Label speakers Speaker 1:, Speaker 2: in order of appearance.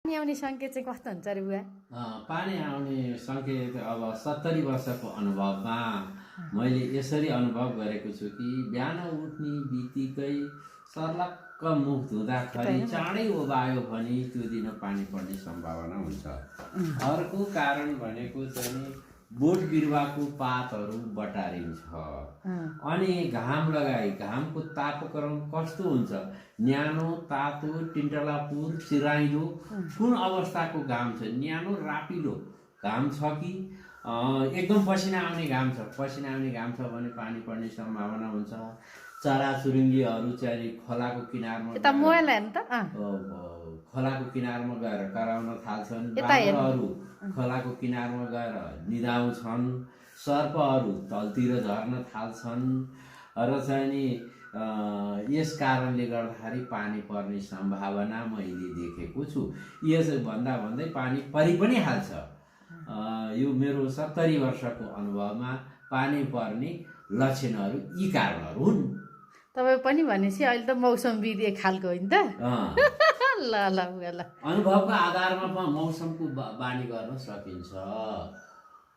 Speaker 1: पानी आउने सङ्केत चाहिँ कस्तो हुन्छ अरे बुवा?
Speaker 2: पानी आउने सङ्केत अब 70 वर्षको अनुभवमा मैले यसरी अनुभव गरेको छु कि बिहान उठ्ने बित्तिकै सर्लक्क मुख धुँदाखेरि चाँडै ओभायो भने त्यो दिन पानी पर्ने सम्भावना हुन्छ। अर्को कारण भनेको चाहिँ बोट बिरुवाको पातहरू बटारिन्छ अनि घाम लगाई घामको तापक्रम कस्तो हुन्छ, न्यानो तातो टिन्टलापुर चिराइलो कुन अवस्थाको घाम छ, न्यानो रापिलो घाम छ कि एकदम पसिना आउने घाम छ। पसिना आउने घाम छ भने पानी पर्ने सम्भावना हुन्छ। चराचुरुङ्गीहरू चाहिँ खोलाको किनारमा खोलाको किनारमा गएर कराउन थाल्छन्, बाँदरहरू खोलाको किनारमा गएर निदाउँछन्, सर्पहरू तलतिर झर्न थाल्छन् र चाहिँ नि यस कारणले गर्दाखेरि पानी पर्ने सम्भावना मैले देखेको छु। यस भन्दा भन्दै पानी परि पनि हाल्छ। यो मेरो 70 वर्षको अनुभवमा पानी पर्ने लक्षणहरू यी कारणहरू हुन्।
Speaker 1: तपाईँ पनि भनेपछि अहिले त मौसमविद एक खालको होइन त? ल ल ल,
Speaker 2: अनुभवको आधारमा मौसमको बानी गर्न सकिन्छ।